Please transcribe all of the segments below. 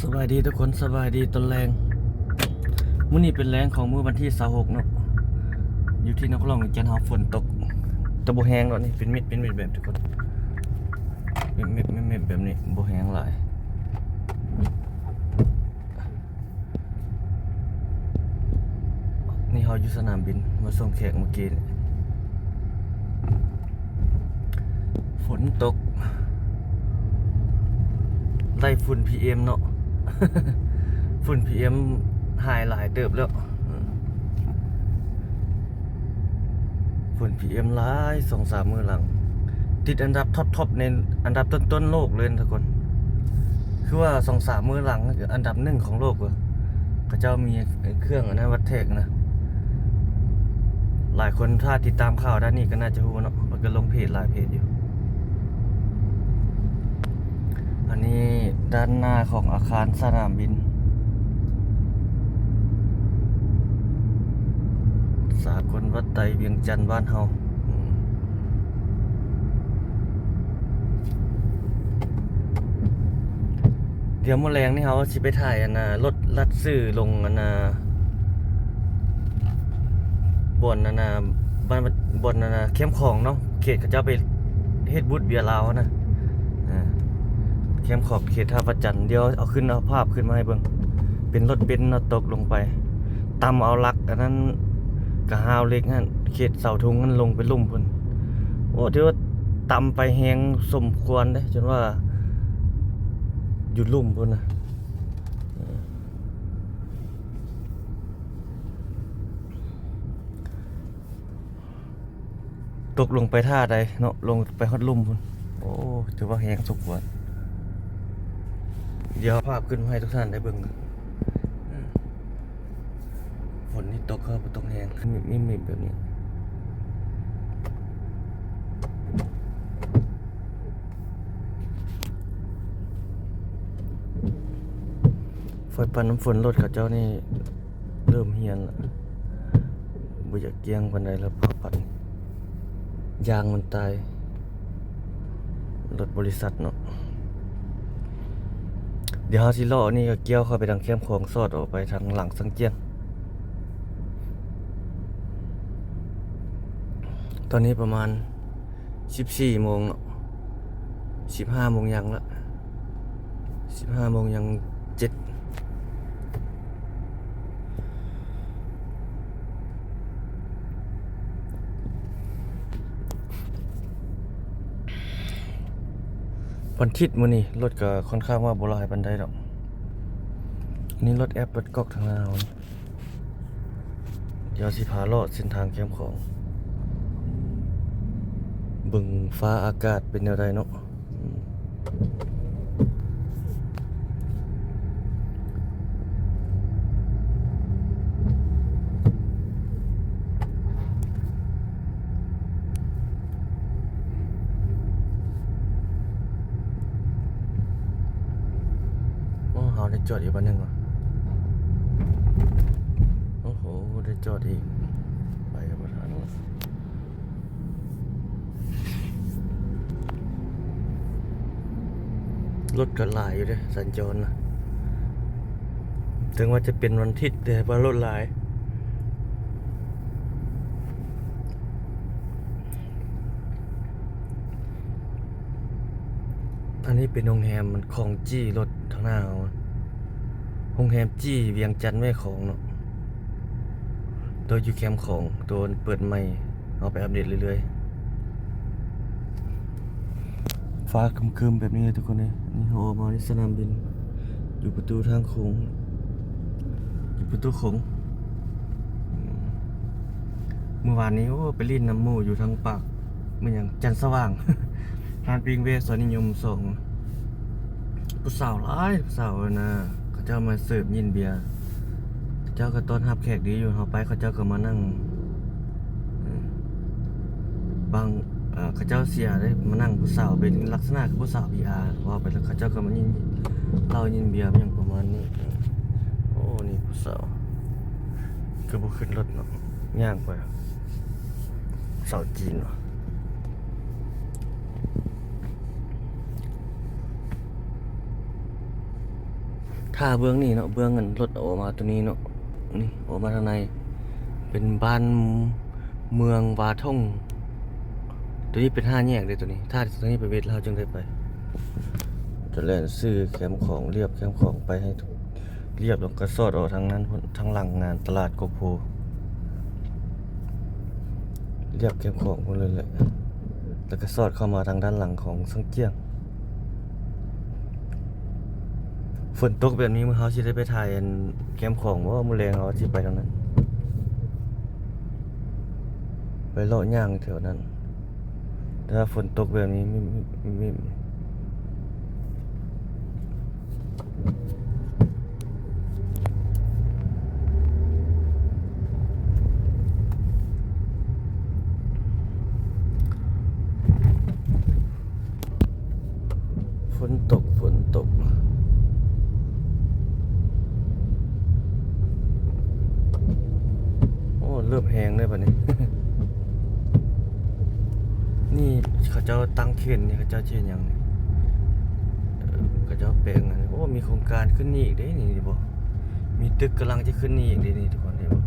ສະບາຍດີທຸກຄົນ ສະບາຍດີຕອນແລງ. ມື້ນີ້ເປັນແລງຂອງມື້ວັນທີຊາວຫົກເນາະ ຢູ່ທີ່ນະຄອນຫຼວງວຽງຈັນເຮົາຝົນຕົກ ແຕ່ບໍ່ແຮງດອກ ນີ້ເປັນເມັດ ເປັນເມັດແບບທຸກຄົນ ເປັນເມັດ ເປັນເມັດແບບນີ້ ບໍ່ແຮງຫຼາຍ. ນີ້ເຮົາຢູ່ສະໜາມບິນ ມາສົ່ງແຂກເມື່ອກີ້ນີ້ ຝົນຕົກ ໄດ້ຝຸ່ນ ພີເອັມ ເນາະ ຝຸ່ນ ພີເອັມ ຫາຍຫຼາຍເຕີບແລ້ວ. ຝຸ່ນ ພີເອັມ ຫຼາຍ ສອງສາມມື້ຫຼັງ ຕິດອັນດັບທັອບໆ ໃນອັນດັບຕົ້ນໆ ໂລກເລີຍນະທຸກຄົນ. ຄືວ່າສອງສາມມື້ຫຼັງ ອັນດັບໜຶ່ງຂອງໂລກເວີຍ ເຂົາເຈົ້າມີເຄື່ອງອັນນັ້ນວັດແທກນະ. ຫຼາຍຄົນຖ້າຕິດຕາມຂ່າວດ້ານນີ້ກໍໜ້າຈະຮູ້ເນາະ ມັນກໍລົງເພຈຫຼາຍເພຈຢູ່. ອັນນີ້ດ້ານໜ້າຂອງອາຄານສະໜາມບິນສາກົນວັດໄຕວຽງຈັນບ້ານເຮົາ. ດຽວມື້ແລງນີ້ເຮົາຊິໄປຖ່າຍອັນນ່າ ລົດລັດຊື້ລົງອັນນ່າ ບ່ອນອັນນ່າ ບ້ານ ບ່ອນອັນນ່າ ແຄມຂອງເນາະ ເຂດເຂົາເຈົ້າໄປເຮັດບູດເບຍລາວຫັ້ນນະ ອ່າ ແຄມຂອງເຂດທ່າພະຈັນ. ດຽວເອົາຂຶ້ນ ເອົາພາບຂຶ້ນມາໃຫ້ເບິ່ງ ເປັນລົດເບັນເນາະ ຕົກລົງໄປ ຕຳເອົາຫຼັກອັນນັ້ນ ກະຮາວເຫຼັກຫັ້ນ ເຂດເສົາທຸງຫັ້ນ ລົງໄປລຸ່ມພຸ້ນ. ໂອ້ ຖືວ່າຕຳໄປແຮງສົມຄວນເດ້ ຈົນວ່າຢູ່ລຸ່ມພຸ້ນນະ. ຕົກລົງໄປທ່າໃດເນາະ ລົງໄປຮອດລຸ່ມພຸ້ນ. ໂອ້ ຖືວ່າແຮງສົມຄວນ. ດຽວພາບຂຶ້ນມາໃຫ້ທຸກທ່ານໄດ້ເບິ່ງ. ຝົນນີ້ຕົກ ເອີ ບໍ່ຕົກແຮງ ມິບໆ ແບບນີ້. ໄຟຟ້ານ້ຳຝົນລົດເຂົາເຈົ້ານີ້ເລີ່ມເຫື່ອນລະ ບໍ່ຢາກກ້ຽງປານໃດລະ ພາກປັດ ຢາງມັນຕາຍ ລົດບໍລິສັດເນາະ. ດຽວເຮົາຊິເລາະອັນນີ້ກໍກ່ຽວເຂົ້າໄປທາງແຄມຂອງ ສອດອອກໄປທາງຫຼັງສັງຈຽນ. ຕອນນີ້ປະມານ ສິບສີ່ໂມງເນາະ ສິບຫ້າໂມງຍັງລະ ສິບຫ້າໂມງຍັງເຈັດ. ວັນທິດມື້ນີ້ລົດກໍຄ່ອນຂ້າງວ່າບໍ່ຫຼາຍປານໃດດອກ. ນີ້ລົດແອັບ ລົດກອກທາງໜ້າເຮົາ. ດຽວຊິພາເລາະເສັ້ນທາງແຄມຂອງ ເບິ່ງຟ້າອາກາດເປັນແນວໃດເນາະ. ໂອ້ ເຮົາໄດ້ຈອດອີກບ່ອນໜຶ່ງວະ. ໂອ້ໂຫ ໄດ້ຈອດອີກ ໄປບໍ່ທັນລະ. ລົດກໍຫຼາຍຢູ່ເດ້ ສັນຈອນນະ ເຖິງວ່າຈະເປັນວັນທິດ ແຕ່ວ່າລົດຫຼາຍ. ອັນນີ້ເປັນໂຮງແຮມ ມັນຂອງຈີ່ລົດທາງໜ້າເຮົາ ໂຮງແຮມຈີ່ວຽງຈັນແມ່ຂອງເນາະ ໂຕຢູ່ແຄມຂອງ ໂຕເປີດໃໝ່ ເຮົາໄປອັບເດດເລື້ອຍໆ. ຟ້າຄຶມໆ ແບບນີ້ເລີຍທຸກຄົນເອີຍ. ນີ້ເຮົາອອກມາໃນສະໜາມບິນ ຢູ່ປະຕູທາງໂຄ້ງ ຢູ່ປະຕູໂຄ້ງ. ມື້ວານນີ້ ໂອ້ ໄປຫຼິ້ນນຳໝູ່ຢູ່ທາງປາກ ແມ່ນຫຍັງ ຈັນສະຫວ່າງ ຮ້ານປີ້ງແວ່ຊອຍນິຍົມສອງ ຜູ້ສາວຫຼາຍ ຜູ້ສາວນະ ເຂົາເຈົ້າມາເສີບຍິ້ນເບຍ ເຂົາເຈົ້າກໍຕ້ອນຮັບແຂກດີຢູ່. ເຮົາໄປ ເຂົາເຈົ້າກໍມານັ່ງ ເອີ ບາງ ເຂົາເຈົ້າເສຍເດ້ ມານັ່ງຜູ້ສາວ ເປັນລັກສະນະຄືຜູ້ສາວ ພີອາ ເວົ້າໄປແລ້ວ ເຂົາເຈົ້າກໍມາຍິ້ນເຫຼົ້າຍິ້ນເບຍ ຫຍັງປະມານນີ້. ໂອ້ ນີ້ຜູ້ສາວ ຄືບໍ່ຂຶ້ນລົດເນາະ ຍ່າງໄປ ສາວຈີນຫວາ. ຖ້າເບື້ອງນີ້ເນາະ ເບື້ອງອັນລົດອອກມາຕົວນີ້ເນາະ ນີ້ອອກມາທາງໃນ ເປັນບ້ານເມືອງວາທົ່ງ. ຕົວນີ້ເປັນຫ້າແຍກເດ້ ຕົວນີ້ ຖ້າຕົວນີ້ໄປເວັດແລ້ວເຮົາຈຶ່ງໄດ້ໄປ. ຈະແລ່ນຊື່ແຄມຂອງ ລຽບແຄມຂອງໄປໃຫ້ ລຽບແລ້ວກໍສອດອອກທາງນັ້ນພຸ້ນ ທາງຫຼັງງານຕະຫຼາດໂກໂພ ລຽບແຄມຂອງພຸ້ນເລີຍແຫຼະ ແລ້ວກໍສອດເຂົ້າມາທາງດ້ານຫຼັງຂອງຊັງຈຽງ. ຝົນຕົກແບບນີ້ ມື້ເຮົາຊິໄດ້ໄປຖ່າຍອັນແຄມຂອງບໍ່? ມື້ແລງເຮົາຊິໄປທາງນັ້ນ ໄປເລາະຍ່າງແຖວນັ້ນ. ຖ້າຝົນຕົກແບບນີ້ ມີ ມີ ມີ ຝົນຕົກ ຝົນຕົກ. ໂອ້ ເລີ່ມແຮງເລີຍບັດນີ້. ນີ້ເຂົາເຈົ້າຕັ້ງເຂນນີ້ ເຂົາເຈົ້າຊິເຮັດຫຍັງນີ້? ເອີ ເຂົາເຈົ້າແປງອັນນີ້. ໂອ້ ມີໂຄງການຂຶ້ນນີ້ອີກເດ້ນີ້ ເຫັນບໍ່? ມີຕຶກກຳລັງຈະຂຶ້ນນີ້ອີກເດ້ນີ້ ທຸກຄົນເຫັນບໍ່?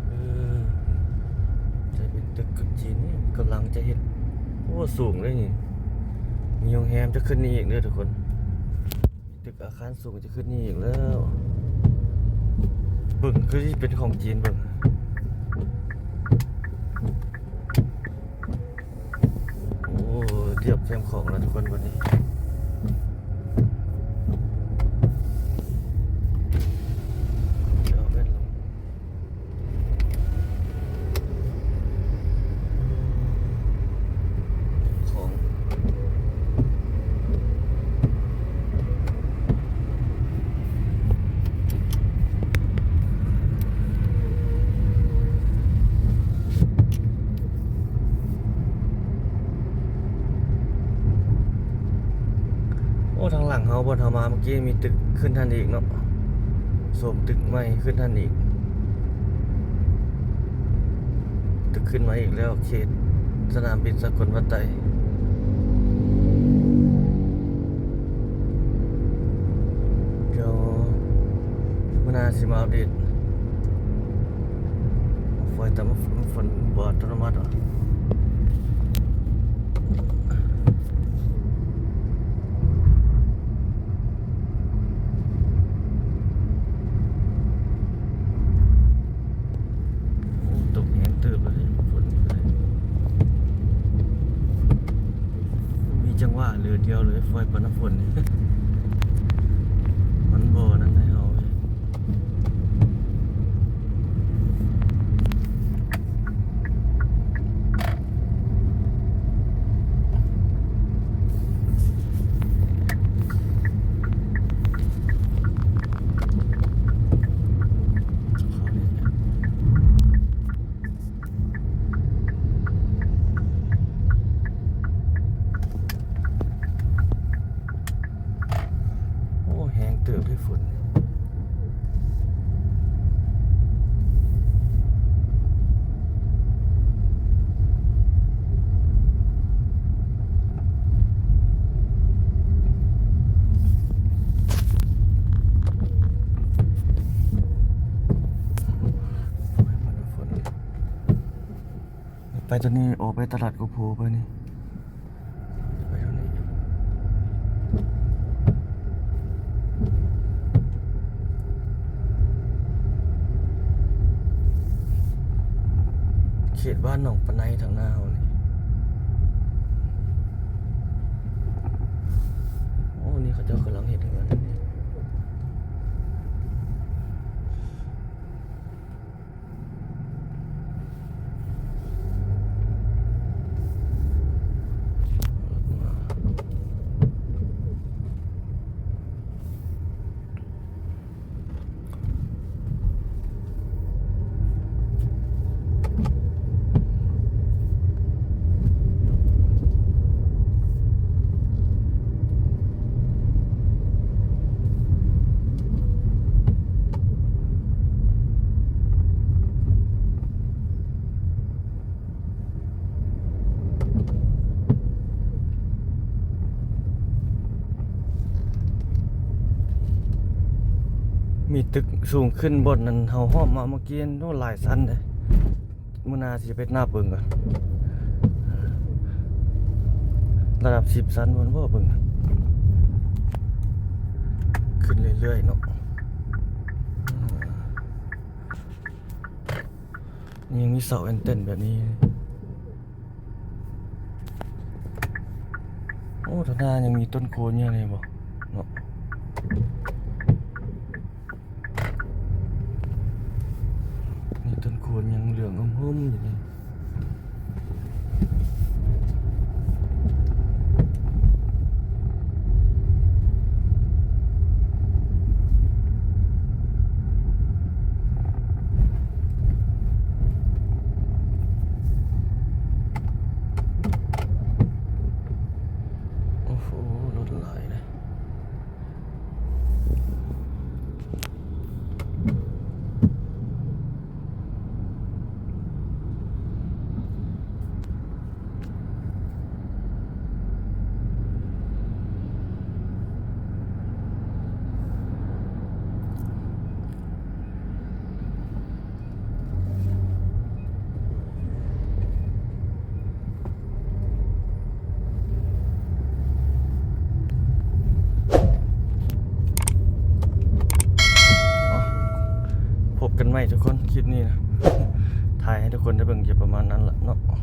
ເອີ ຈະເປັນຕຶກຂອງຈີນນີ້ ກຳລັງຈະເຮັດ. ໂອ້ ສູງເດ້ນີ້. ມີໂຮງແຮມຈະຂຶ້ນນີ້ອີກເດີ ທຸກຄົນ. ຕຶກອາຄານສູງຈະຂຶ້ນນີ້ອີກແລ້ວ. ເບິ່ງ ຄືຊິເປັນຂອງຈີນເບິ່ງ. ໂອ້ ລຽບແຄມຂອງແລ້ວ ທຸກຄົນ ບັດນີ້. ຂອງ ໂອ້ ທາງຫຼັງເຮົາ ບ່ອນເຮົາມາເມື່ອກີ້ ມີຕຶກຂຶ້ນຫັ້ນອີກເນາະ. ໂຊມຕຶກໃໝ່ຂຶ້ນຫັ້ນອີກ. ຕຶກຂຶ້ນມາອີກແລ້ວ ເຂດສະໜາມບິນສາກົນວັດໄຕ. ດຽວມື້ໜ້າຊິມາອັບເດດ. ໄຟຕາມ ມັນຝົນບໍ່ອັດຕະໂນມັດຫວາ? ໂອ້ ຕົກແຮງເຕີບເລີຍ ຝົນນີ້ກໍໄດ້. ມີຈັງຫວະເຫຼືອດຽວເລີຍ ໄຟປານນ້ຳຝົນນີ້ ມັນບໍ່ນັ້ນໃຫ້ເຮົາເລີຍ. ໂອ້ ແຮງເຕີບເດ້ຝົນ. ໄປຕົວນີ້ ອອກໄປຕະຫຼາດໂກໂພໄປນີ້ ໄປຕົວນີ້. ເຂດບ້ານໜອງປາໄນທາງໜ້າເຮົານີ້. ໂອ້ ນີ້ເຂົາເຈົ້າກຳລັງເຮັດເຮືອນນີ້. ໂ ມີຕຶກສູງຂຶ້ນບ່ອນນັ້ນເຮົາຮອບມາເມື່ອກີ້ ໂອ້ ຫຼາຍຊັ້ນເດ້. ມື້ໜ້າຊິໄປນັບເບິ່ງກ່ອນ ລະດັບສິບຊັ້ນພຸ້ນບໍ່ ເບິ່ງ ຂຶ້ນເລື້ອຍໆເນາະ. ຍັງມີເສົາແອນເຕັນແບບນີ້. ໂອ້ ທາງໜ້າຍັງມີຕົ້ນໂຄນຢູ່ນີ້ບໍ່ເນາະ. ນີ້ ຕົ້ນໂຄນຍັງເຫຼືອງອຸມຫຸ້ມຢູ່ນີ້. ໂອ້ໂຫ ລົດຫຼາຍເດ້. ພົບກັນໃໝ່ທຸກຄົນ ຄລິບນີ້ນະ ຖ່າຍໃຫ້ທຸກຄົນໄດ້ເບິ່ງຢູ່ປະມານນັ້ນລະເນາະ.